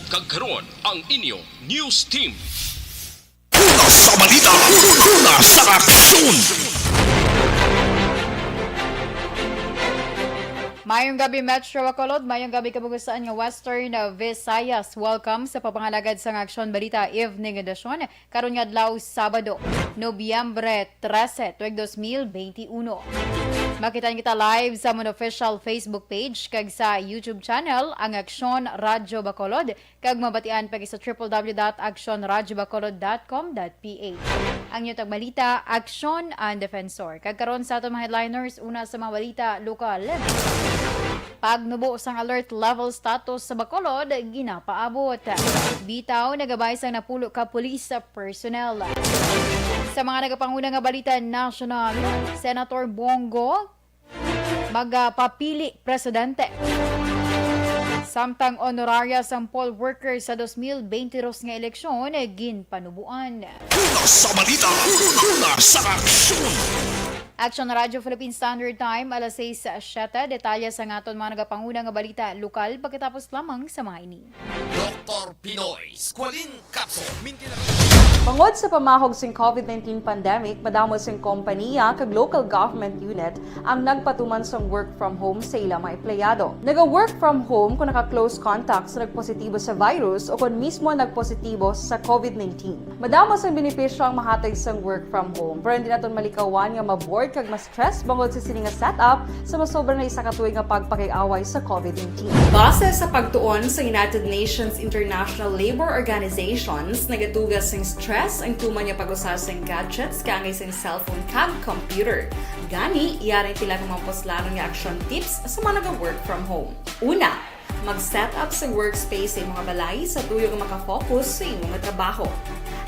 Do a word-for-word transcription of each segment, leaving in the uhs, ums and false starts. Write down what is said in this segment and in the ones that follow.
Kag karon ang inyo news team. Una sa balita, una sa aksyon. Mayong gabi, Metro Bacolod. Mayong gabi, kabug-usan nga Western Visayas. Welcome sa pagpangalagad sang Aksyon Balita Evening Edition. Karon nga adlaw, Sabado, Nobyembre trese, tuig dos mil benti uno. Makitaan kita live sa amon official Facebook page kag sa YouTube channel, ang Aksyon Radyo Bacolod, kag mabatian pa sa triple W dot aksyon radyo bacolod dot com dot P H. Ang inyo tagbalita, Aksyon ang Defensor. Kag karon sa aton mga headliners, una sa mga balita lokal. Pagnubo sang alert level status sa Bacolod, ginapaabot. Bitaw, nagabay sang napulo ka pulis personnel. Sa mga nagapanguna nga balita nasyonal, Senator Bong Go magapapili presidente. Samtang honorarya sang poll worker sa dos mil benti dos nga eleksyon, ginpanubuan. Una sa balita, una sa aksyon. Action Radio Philippine Standard Time, alas sais siyete. Detalye sa aton mga nagapanguna nga balita lokal pagkatapos lamang sa mga ini. Doktor Pinoy Squalene Capsule. Minti na Bangod sa pamahog sing covid nineteen pandemic, madamo sing kompaniya kag local government unit ang nagpatuman sang work from home sa ila mga empleyado. Naga-work from home kung naka-close contact sa nagpositibo sa virus o kon mismo nagpositibo sa covid nineteen. Madamo sang benepisyo ang mahatag sang work from home, pero hindi naton malikawan nga ma-bored kag ma-stress bangod sa sini nga setup sa masobra na isa ka tuig nga pagpakig-away sa covid nineteen. Base sa pagtuon sa United Nations International Labour Organizations, nagatuga sing stress ang tuman nga pag-usa sing gadgets kaangay sing cellphone kag computer. Gani, yari ang pila ka mga puslanon nga action tips sa mga naga-work from home. Una, mag-set up sa workspace sa imong balay sa tuyo nga makafocus sa imong trabaho.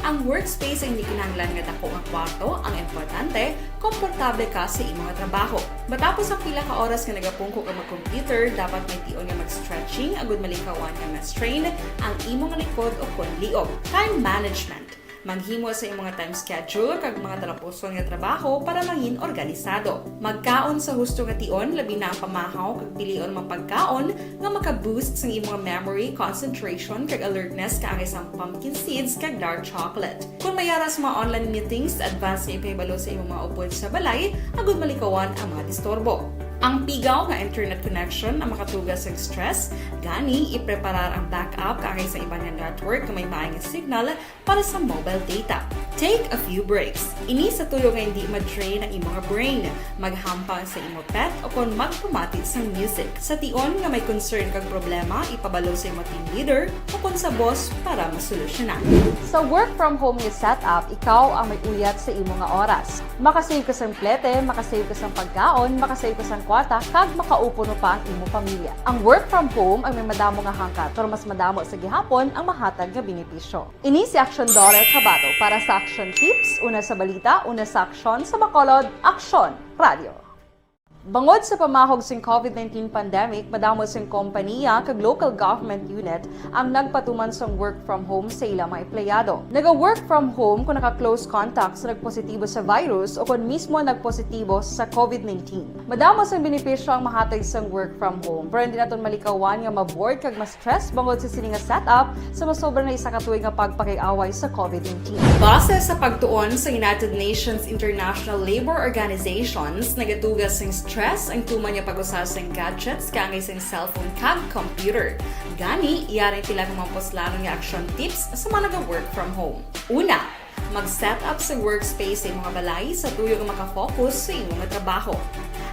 Ang workspace ay hindi kinahanglan nga dako nga kwarto, ang importante, komportable ka sa imong trabaho. Matapos ang pila ka oras nga nagapungko ka mag-computer, dapat may tion nga mag-stretching agud malikawan nga ma-strain ang imong likod o kon liog. Time management. Maghimo sa imong time schedule kag mga talapuson nga trabaho para mangin organisado. Magkaon sa husto nga tion, labi na ang pamahaw kag pilion mga pagkaon nga maka-boost sang imong memory, concentration, kag alertness kaangay sang pumpkin seeds kag dark chocolate. Kung may ara sa mga online meetings, advance nga ipahibalo sa imong mga upod sa balay agud malikawan ang mga disturbo. Ang pigaw nga internet connection ang makatuga sang stress, gani ipreparar ang backup kaangay sa iban nga network nga may maay nga signal para sa mobile data. Take a few breaks. Ini sa tuyo nga hindi ma-drain ang imong brain. Maghampang sa imo pet o kon magpamati sang music. Sa tion nga may concern kag problema, ipabalo sa imo team leader o kon sa boss para masolusyonan. Sa work from home nga setup, ikaw ang may uyat sa imo nga oras. Makasave ka sang plete, makasave ka sang pagkaon, makasave ka sang kwarta, kag makaupod pa ang imo pamilya. Ang work from home ang may madamo nga hangkat, pero mas madamo sa gihapon ang mahatag nga benepisyo. Ini si Action Daughter Cabato para sa Action Tips, una sa balita, una sa aksyon sa Bacolod, Aksyon Radio. Bangod sa pamahog sing covid nineteen pandemic, madamo sing kompaniya kag local government unit ang nagpatuman sang work from home sa ila mga empleyado. Naga-work from home kung naka-close contact sa nagpositibo sa virus o kon mismo nagpositibo sa covid nineteen. Madamo sang benepisyo ang mahatag sang work from home, pero hindi naton malikawan nga ma-bored kag ma-stress bangod sa sini nga setup sa masobra na isa ka tuig nga pagpakig-away sa covid nineteen. Base sa pagtuon sa United Nations International Labour Organizations, nagatuga sing stress ang tuman nga pag-usa sing gadgets kaangay sing cellphone kag computer. Gani, yari ang pila ka mga puslanon nga action tips sa mga naga-work from home. Una, mag-set up sa workspace sa imong balay sa tuyo nga makafocus sa imong trabaho.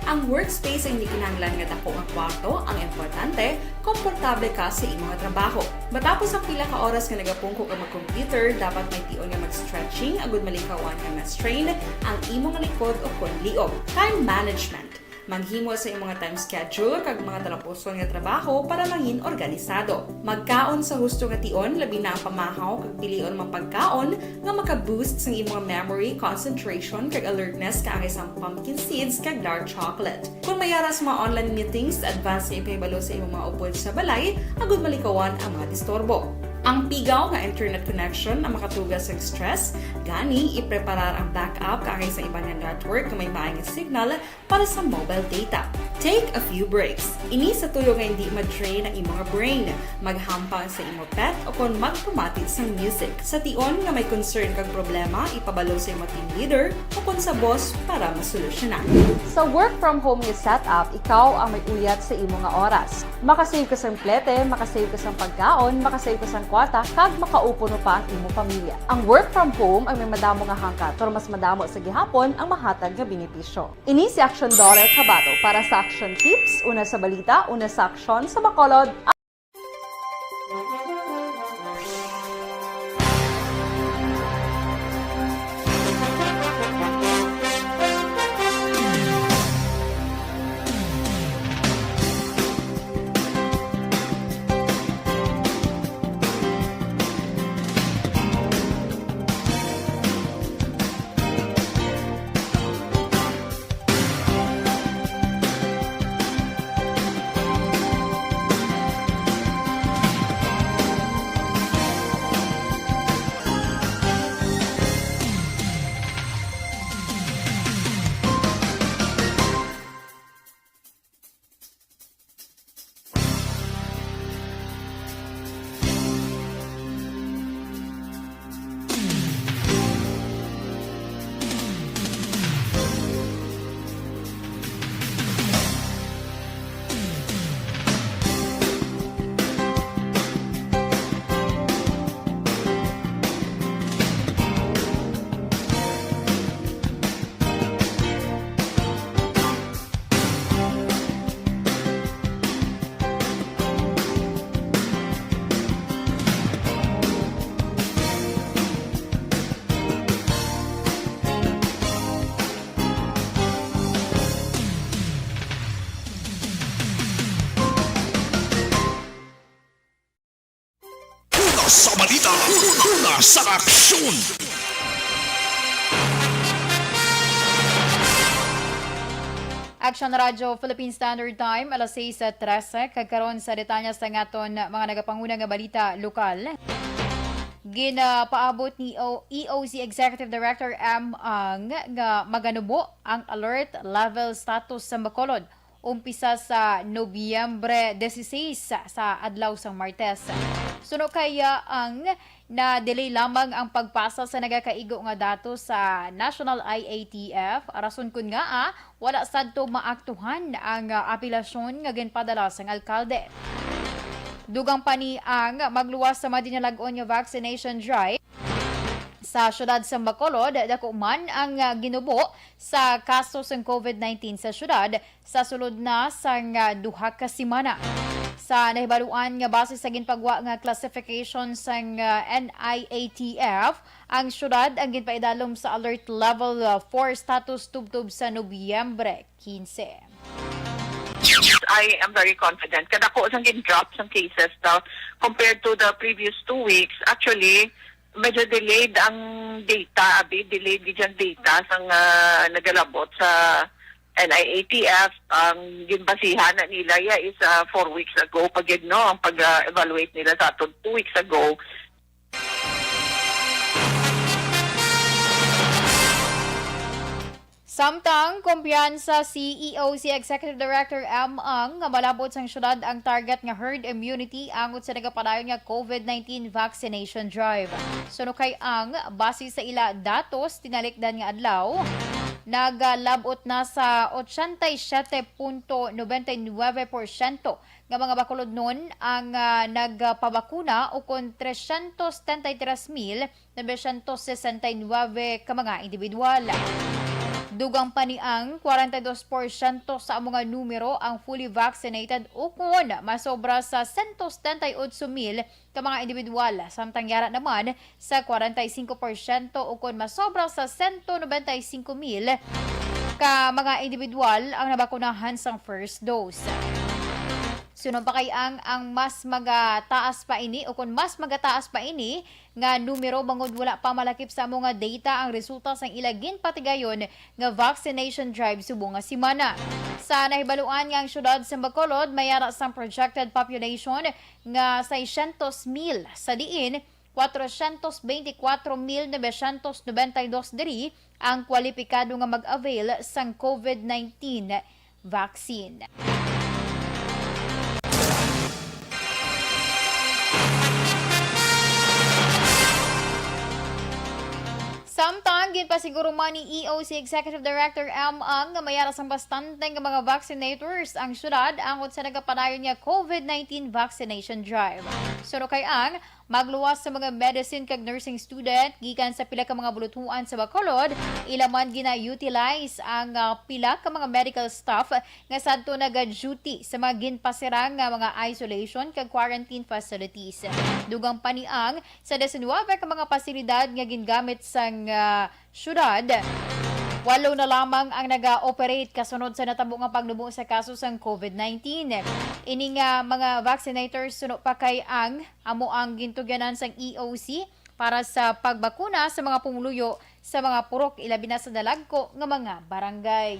Ang workspace ay hindi kinahanglan nga dako nga kwarto, ang importante, komportable ka sa imong trabaho. Matapos ang pila ka oras nga nagapungko ka mag-computer, dapat may tion nga mag-stretching agud malikawan nga ma-strain ang imong likod o kon liog. Time management. Maghimo sa imong time schedule kag mga talapuson nga trabaho para mangin organisado. Magkaon sa husto nga tion, labi na ang pamahaw kag pilion mga pagkaon nga maka-boost sang imong memory, concentration, kag alertness kaangay sang pumpkin seeds kag dark chocolate. Kung may ara sa mga online meetings, advance nga ipahibalo sa imong mga upod sa balay agud malikawan ang mga disturbo. Ang pigaw nga internet connection ang makatuga sa stress, gani ipreparar ang backup kaangay sa iban nga network nga may maayong signal para sa mobile data. Take a few breaks. Ini sa tuyo nga hindi ma-drain ang imo nga brain. Maghampang sa imo pet o kon magpamati sang music. Sa tion nga may concern kag problema, ipabalo sa imo team leader o kon sa boss para masolusyonan. Sa work from home nga setup, ikaw ang may uyat sa imo nga oras. Makasave ka sang plete, makasave ka sang pagkaon, makasave ka sang kwarta, kag makaupo no pa ang imo pamilya. Ang work from home ang may madamo nga hangkat, pero mas madamo sa gihapon ang mahatag nga benepisyo. Ini si Action Daughter Kabato para sa Action Tips, una sa balita, una sa aksyon sa Bacolod. Una sa balita, una sa aksyon. Action Radio Philippine Standard Time, alas sais trese, kag karon sa detalye sa aton mga nagapanguna nga balita lokal. Ginapaabot ni O-, E O C Executive Director M Ang nga maganubo ang alert level status sa Bacolod umpisa sa Nobyembre dieciséis sa, sa adlaw sang Martes. Suno kay Ang, na-delay lamang ang pagpasa sa nagakaigo nga datos sa National I A T F, rason kon ngaa wala sadto maaktuhan ang, ah, apelasyon nga ginpadala sang alkalde. Dugang pa ni Ang, magluwas sa madinalag-on nga vaccination drive sa siyudad sa Bacolod, dako man ang, ah, ginubo sa kaso sang COVID nineteen sa siyudad sa sulod na sang, ah, duha ka semana. Sa nahibaluan nga base sa ginpagwa nga classification sang, ah, N I A T F, ang siyudad ang ginpaidalom sa alert level, ah, four status tubtob sa Nobyembre quince. I am very confident. Kadako sang gin-drop sang cases daw compared to the previous two weeks. Actually, medyo delayed ang data, abi, delayed gid ang data sang, ah, nagalabot sa N I A T F. Ang ginbasihan na nila, yeah, is, ah, four weeks ago pa gid, no, ang pag, ah, evaluate nila sa aton two weeks ago. Samtang kumpiyansa si E O C Executive Director M Ang nga malabot sang siyudad ang target nga herd immunity angot sa nagapadayon nga COVID nineteen vaccination drive. Suno kay Ang, base sa ila datos tinalikdan nga adlaw, nagalabot na sa ochenta y siete punto noventa y nuebe porsyento nga mga Bacolodnon ang, ah, nagpabakuna, ukon trescientos setenta y tres mil novecientos sesenta y nuebe ka mga individual. Dugang pa ni Ang, kwarenta y dos porsyento sa amo nga numero ang fully vaccinated, ukon masobra sa sento setenta y otso mil ka mga individual, samtang yara naman sa kwarenta y singko porsyento ukon masobra sa sento nobenta y singko mil ka mga individual ang nabakunahan sang first dose. Suno pa kay Ang, ang mas magataas pa ini ukon mas magataas pa ini nga numero bangod wala pa malakip sa amo nga data ang resulta sang ila ginpatigayon nga vaccination drive subong nga semana. Sa nahibaluan nga ang siyudad sa Bacolod may ara sang projected population nga seiscientos mil, sa diin cuatrocientos veinticuatro mil novecientos noventa y dos diri ang kwalipikado nga mag-avail sang COVID nineteen vaccine. Samtang ginpasiguro man ni E O C Executive Director M Ang nga may ara sang bastante nga mga vaccinators ang syudad angod sa nagapadayon nga COVID nineteen vaccination drive. Suno kay Ang, magluwas sa mga medicine kag nursing student gikan sa pila ka mga buluthuan sa Bacolod, ila man gina-utilize ang, ah, pila ka mga medical staff nga sadto naga-duty sa mga ginpasirang nga mga isolation kag quarantine facilities. Dugang pa ni Ang, sa diecinuebe ka mga pasilidad nga gingamit sang, ah, syudad, walo na lamang ang naga-operate kasunod sa natabo nga pagnubo sa kaso sang COVID nineteen. Ini nga mga vaccinators, suno pa kay Ang, amo ang gintugyanan sang E O C para sa pagbakuna sa mga pumuluyo sa mga purok, ilabi na sa dalagko nga mga barangay.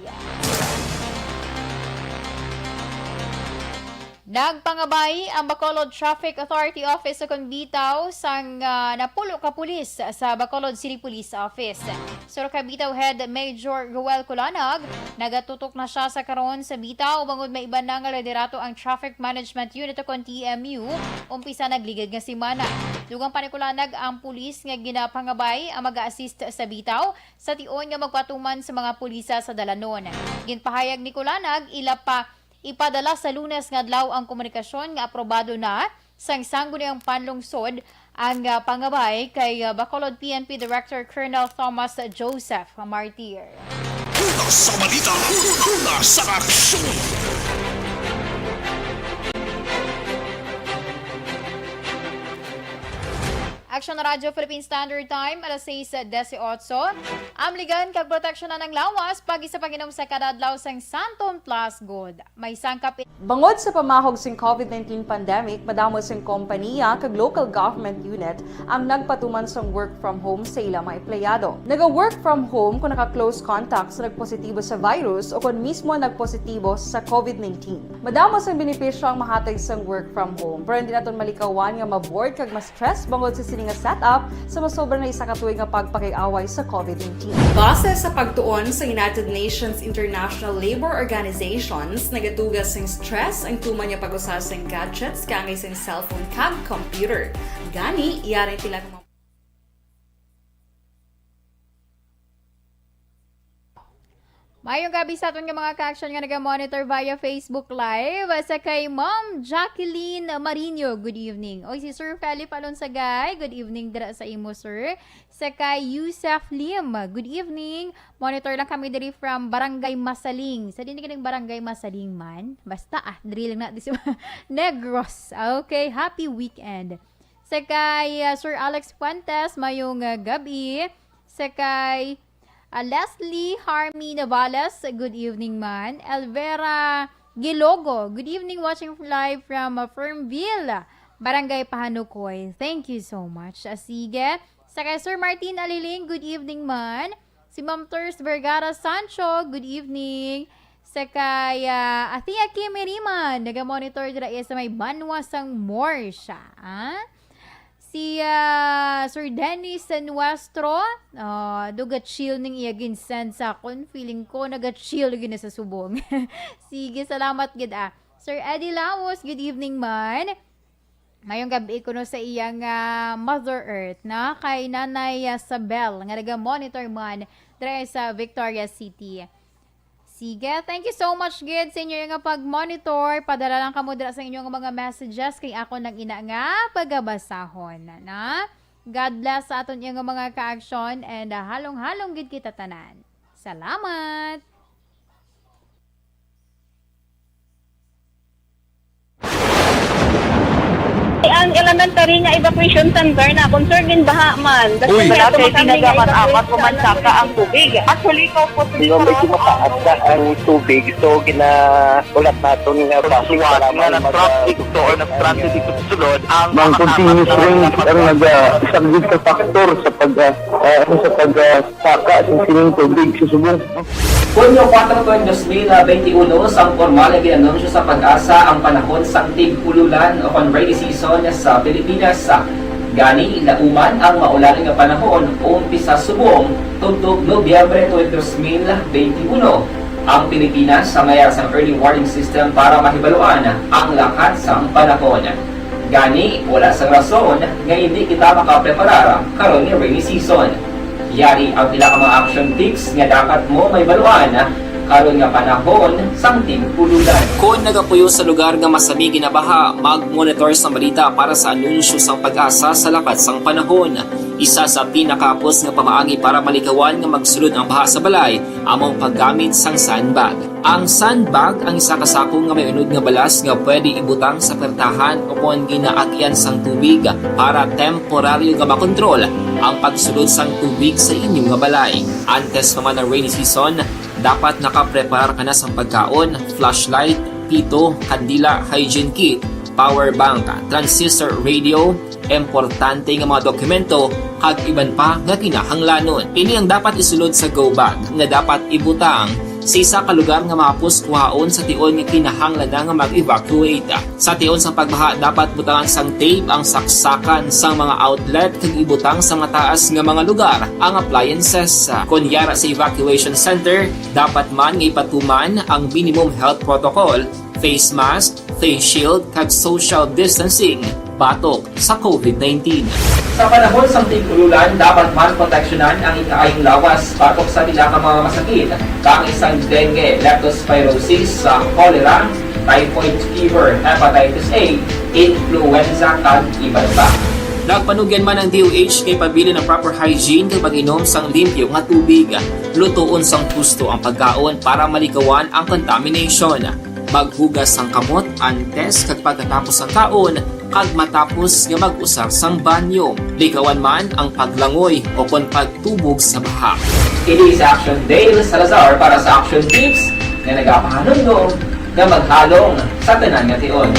Nagpangabay ang Bacolod Traffic Authority Office ukon BITAO sang, ah, napulo ka pulis sa Bacolod City Police Office. Suno kay BITAO Head Major Roel Culanag, nagatutok na sia sa karon sa BITAO bangod may iban na nga liderato ang Traffic Management Unit ukon T M U umpisa nagligad nga semana. Dugang pa ni Culanag, ang pulis nga ginapangabay ang mag-assist sa BITAO sa tion nga magpatuman sa mga pulisa sa dalanon. Ginpahayag ni Culanag, ila pa ipadala sa Lunes nga adlaw ang komunikasyon nga aprobado na sang Sangguniang Panlungsod ang, ah, pangabay kay, ah, Bacolod P N P Director Colonel Thomas Joseph Martir. Una sa balita, una sa aksyon. Aksyon Radyo Philippine Standard Time, alas sais dieciocho. Amligan kag proteksyonan ang lawas, pag-isa pag-inom sa kada adlaw sang Santon Plus Gold. May sangkap. Bangod sa pamahog sing COVID nineteen pandemic, madamo sing kompanya kag local government unit ang nagpatuman sang work from home sa ila mga empleyado. Naga-work from home kung naka-close contact sa nagpositibo sa virus o kon mismo nagpositibo sa COVID nineteen. Madamo sang benepisyo ang mahatag sang work from home, pero hindi naton malikawan nga ma-bored kag ma-stress bangod sa sini nga setup sa masobra na isa ka tuig nga pagpakig-away sa COVID nineteen. Base sa pagtuon sa United Nations International Labour Organizations, nagatuga sing stress ang tuman nga pag-usa sing gadgets kaangay sing cellphone kag computer. Gani, yari tila. Maayong gabi sa aton nga mga ka-action nga naga-monitor via Facebook Live. Sa kay Ma'am Jacqueline Marino, good evening. Oy, si Sir Felip Alonsagay, good evening dira sa imo, sir. Sa kay Yusef Lim, good evening. Monitor lang kami diri from Barangay Masaling. Sa din kining Barangay Masaling man. Basta, ah, diri lang na, di si Negros. Okay, happy weekend. Sa kay, ah, Sir Alex Fuentes, mayong, ah, gabi. Sa kay, ah, Leslie Harmy Navales, good evening man. Elvera Gilogo, good evening, watching live from, ah, Fernville, Barangay Pahanukoy. Thank you so much. Ah, sige. Sa kay Sir Martin Aliling, good evening man. Si Ma'am Ters Vergara Sancho, good evening. Sa kay, ah, Athea Kim Iriman, naga-monitor dira iya sa may banwa sang Morsha, ah. Si, ah, Sir Dennis Nuestro, ah, do ga-chill ning iya gin-send sa akon. Feeling ko naga-chill gid na sa subong. Sige, salamat gid, ah. Sir Eddie Laos, good evening man. Mayong gabi kuno sa iyang, ah, Mother Earth, na kay Nanay, ah, Sabel, nga naga-monitor man dira sa Victoria City. Sige, thank you so much gid sa inyo nga pag-monitor. Padala lang kamo dira sa inyong mga messages kay ako nang ina nga pagabasahon, na. God bless sa aton iyang mga ka-action and, ah, halong-halong gid kita tanan. Salamat! Ang elementary nga evacuation center na concern din baha man. Uy. Wala kay tinaga man amat o mansaka ang tubig. Actually, ikaw po, di ba, medyo mataas na ang tubig, so ginaulat naton nga basi nga nag-traffic to or nag-transit dito sa sulod ang mga continuous rain ang nagasaglit sa factor sa pag, ah, ah, ano, sa pag, ah, saka sa sining tubig sa subong. Hunyo kuwatro tuig dos mil benti uno, sang pormal nga gin-anunsyo sa PAGASA ang panahon sang tig-ululan o kon rainy season sa Pilipinas. Gani, nauman ang maulan nga panahon umpisa subong tubtob Nobyembre tuig dos mil benti uno. Ang Pilipinas sa mayar sang early warning system para mahibaluan ang lakat sang panahon. Gani, wala sang rason nga hindi kita makapreparar karon nga rainy season. Yari ang pila ka mga action tips nga dapat mo mahibaluan karon nga panahon sang tig-ululan. Kon nagapuyo sa lugar nga masami ginabaha, mag-monitor sa balita para sa anunsyo sang PAGASA sa lakat sang panahon. Isa sa pinakahapos nga pamaagi para malikawan nga magsulod ang baha sa balay amo ang paggamit sang sandbag. Ang sandbag ang isa ka sako nga may unod nga balas nga pwede ibutang sa pertahan o kon ginaagian sang tubig para temporaryo nga makontrol ang pagsulod sang tubig sa inyo nga balay. Antes pa man ang rainy season, dapat nakapreparar ka na sang pagkaon, flashlight, pito, kandila, hygiene kit, power bank, transistor radio, importante nga mga dokumento, kag iban pa nga kinahanglanon. Ini ang dapat isulod sa go bag nga dapat ibutang sa isa ka lugar nga mahapos kuhaon sa tion nga kinahanglan na nga mag-evacuate. Sa tion sang pagbaha, dapat butangan sang tape ang saksakan sang mga outlet kag ibutang sa mataas nga mga lugar ang appliances. Kon yara sa evacuation center, dapat man nga ipatuman ang minimum health protocol, face mask, face shield, kag social distancing batok sa covid nineteen. Sa panahon sang tig-ululan, dapat man proteksyonan ang ikaayong lawas batok sa pila ka mga masakit, kaangay sang dengue, leptospirosis, sa cholera, typhoid fever, hepatitis A, influenza, kag iban pa. Nagpanugyan man ang D O H kay pabilin ang proper hygiene kag pag-inom sang limpyo nga tubig. Lutoon sang husto ang pagkaon para malikawan ang contamination. Maghugas sang kamot antes kag pagkatapos sang kaon, kag matapos nga mag-usar sang banyo. Likawan man ang paglangoy o kon pagtubog sa baha. Ini si Action Dale Salazar para sa Action Tips nga nagapahanumdom nga maghalong sa tanan nga tion.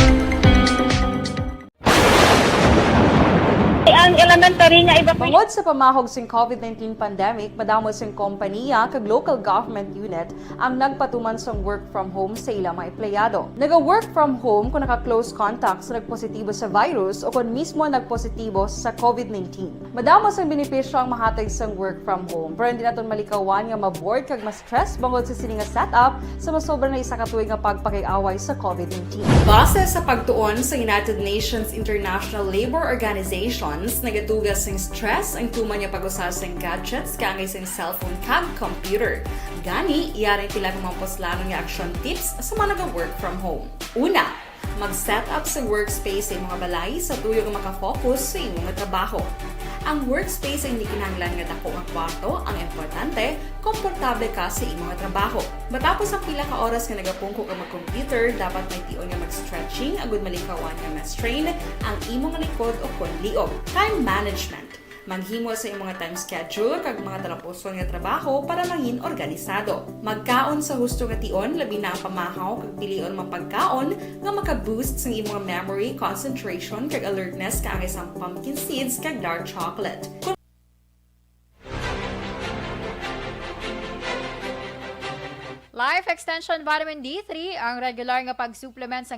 Ang elementary nga evacuation. Bangod sa pamahog sing covid nineteen pandemic, madamo sing kompaniya kag local government unit ang nagpatuman sang work from home sa ila mga empleyado. Naga-work from home kung naka-close contact sa nagpositibo sa virus o kon mismo nagpositibo sa covid nineteen. Madamo sang benepisyo ang mahatag sang work from home, pero hindi naton malikawan nga ma-bored kag ma-stress bangod sa sini nga setup sa masobra na isa ka tuig nga pagpakig-away sa covid nineteen. Base sa pagtuon sa United Nations International Labour Organizations, nagatuga sing stress ang tuman nga pag-usa sing gadgets kaangay sing cellphone kag computer. Gani, yari ang pila ka mga puslanon nga action tips sa mga naga-work from home. Una, mag-set up sa workspace sa imo nga balay sa tuyo nga makafocus sa imo nga trabaho. Ang workspace ay hindi kinahanglan nga dako nga kwarto, ang importante, komportable ka sa imo nga trabaho. Matapos ang pila ka oras nga nagapungko ka mag-computer, dapat may tion nga mag-stretching agud malikawan nga ma-strain ang imo nga likod o kon liog. Time management. Maghimo sa imo nga time schedule kag mga talapuson nga trabaho para mangin organisado. Magkaon sa husto nga tion, labi na ang pamahaw kag pilion mga pagkaon nga maka-boost sang imo nga memory, concentration, kag alertness kaangay sang pumpkin seeds kag dark chocolate. Life Extension Vitamin D three ang regular nga pag-supplement sa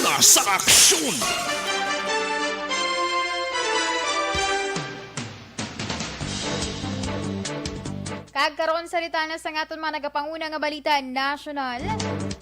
Sa aksyon. Kag karon, salita na sa aton mga nagapanguna nga balita nasyonal.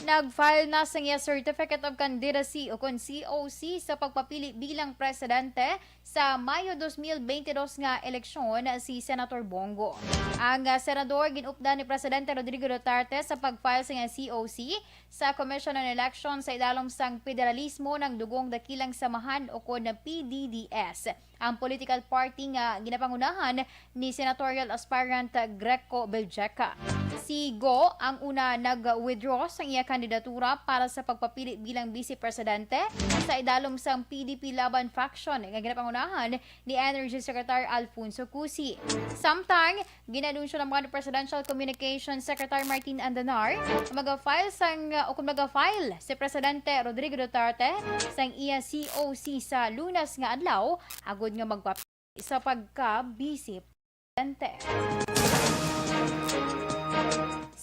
Nag-file na sa iya Certificate of Candidacy o kon C O C sa pagpapili bilang presidente sa Mayo dos mil bente dos nga eleksyon si Senator Bong Go. Ang, ah, senador ginupdan ni Presidente Rodrigo Duterte sa pag-file sa iyang C O C sa Commission on Elections sa idalom sang Federalismo nang Dugong Dakilang Samahan o kon P D D S, ang political party nga ginapangunahan ni senatorial aspirant Greco Beljeca. Si Go ang una nag-withdraw sang iya kandidatura para sa pagpapili bilang vice presidente sa idalom sang P D P Laban faction nga ginapangunahan ni Energy Secretary Alfonso Cusi. Samtang, ginanunsyo naman ni Presidential Communications Secretary Martin Andanar nga maga-file sang, o kung maga-file si Presidente Rodrigo Duterte sang iya C O C sa Lunes nga adlaw agod nga magpapili sa pagka-Vice Presidente.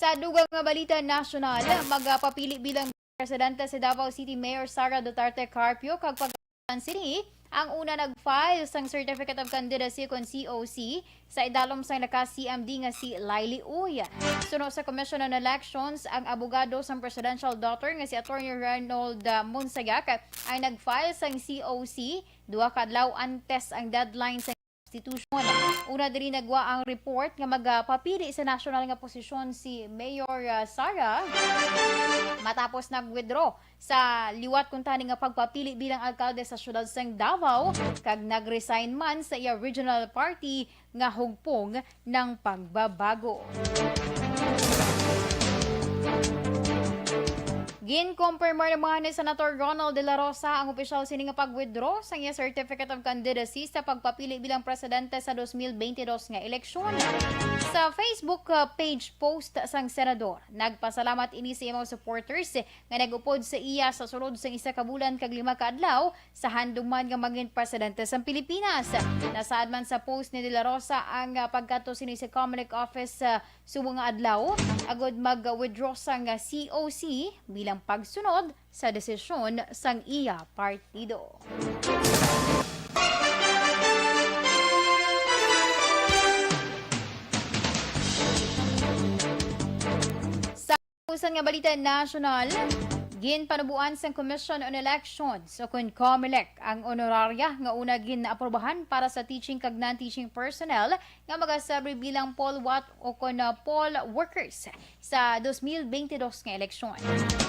Sa dugang nga balita nasyonal, magapapili bilang presidente si Davao City Mayor Sara Duterte Carpio kag pag sini ang una nag-file sang Certificate of Candidacy kon C O C sa idalom sang naka-C M D nga si Laili Uy. Suno sa Commission on Elections, ang abogado sang presidential daughter nga si Attorney Reynold, ah, Monsayak ang nag-file sang C O C duha ka adlaw antes ang deadline sa institution. Una diri nagwa ang report nga magapapili sa nasyonal nga posisyon si Mayor, ah, Sara matapos nag-withdraw sa liwat kuntani nga pagpapili bilang alkalde sa siyudad sang Davao kag nag-resign man sa iya regional party nga Hugpong ng Pagbabago. Ginkumpirmar naman ni Senator Ronald De La Rosa ang opisyal sini nga pag-withdraw sa iya Certificate of Candidacy sa pagpapili bilang presidente sa dos mil bente dos nga eleksyon. Sa Facebook, uh, page post sang senador, nagpasalamat ini sa iyang mga supporters nga nag-upod sa iya sa sulod sang isa ka bulan kag lima ka adlaw sa handom man nga mangin presidente sang Pilipinas. Nasaad man sa post ni De La Rosa ang, ah, pagkadto sini sa Comelec office, ah, subong nga adlaw agod mag-withdraw sang, ah, C O C bilang pagsunod sa desisyon sang iya partido. Sa usan nga balita nasyonal, ginpanuboan sang Commission on Elections o kon Comelec ang honoraria nga una gin-aprubahan para sa teaching kag non-teaching personnel nga magaserbi bilang poll wat o kon, ah, poll workers sa dos mil bente dos nga eleksyon.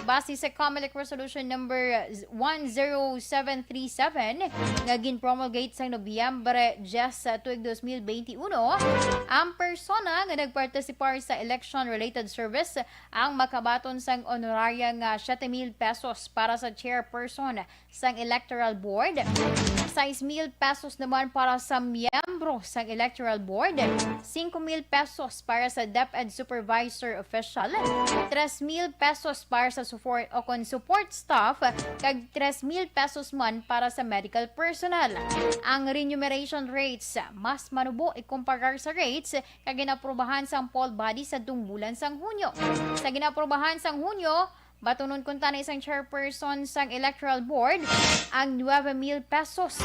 Base sa Comelec Resolution Number one zero seven three seven nga gin-promulgate sang Nobyembre diyes sa tuig dos mil bente uno, ang persona nga nagpartisipar sa election-related service ang makabaton sang honoraria nga siete mil pesos para sa chairperson sang Electoral Board, sais mil pesos naman para sa miyembro sang Electoral Board, singko mil pesos para sa DepEd Supervisor Official, tres mil pesos para sa support o kon support staff, kag tres mil pesos man para sa medical personnel. Ang remuneration rates mas manubo ikumparar sa rates nga ginaprobahan sang poll body sa dungbulan sang Hunyo. Sa ginaprobahan sang Hunyo, batunon kuntani sang chairperson sang Electoral Board ang nuebe mil pesos.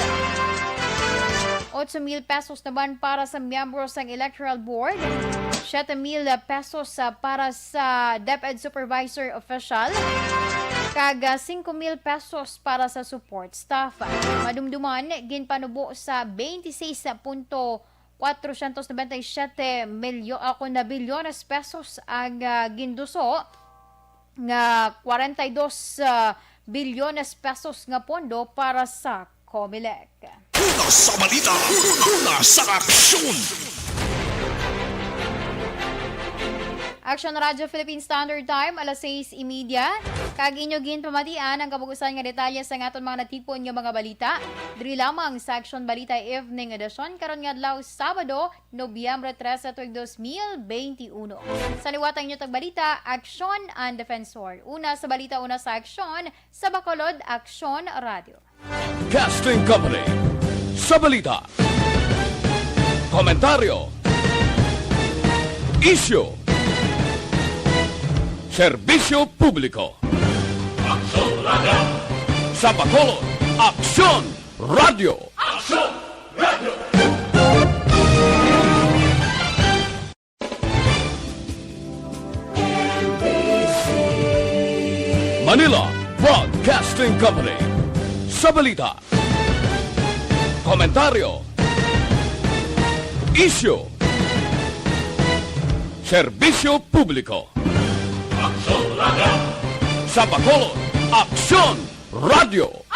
Otso mil pesos naman para sa miyembro sang Electoral Board, siete mil pesos, ah, para sa DepEd Supervisor Official, kag, ah, singko mil pesos para sa support staff. Madumduman, ginpanubo sa twenty-six point four nobenta y siete milyo-, ah, kon na bilyones pesos ang, ah, ginduso nga kwarenta y dos, ah, bilyones pesos nga pondo para sa Comelec. Una sa balita, una sa aksyon. Aksyon Radyo Philippine Standard Time, alas sais y media. Kag inyo ginpamatian ang kabugusan nga detalye sa aton mga natipon nga mga balita. Diri lamang sa Aksyon Balita Evening Edition karon nga adlaw, Sabado, Nobyembre trese, tuig dos mil bente uno. Sa liwat ang inyo tagbalita, Aksyon ang Defensor. Una sa balita, una sa aksyon, sa Bacolod, Aksyon Radio. Casting Company. Sa balita, komentaryo, isyu, serbisyo publiko. Aksyon Radio. Sa Bacolod, Aksyon Radyo. Manila Broadcasting Company. Sa balita, komentaryo, isyu, serbisyo publiko. Sa Bacolod, Aksyon Radyo.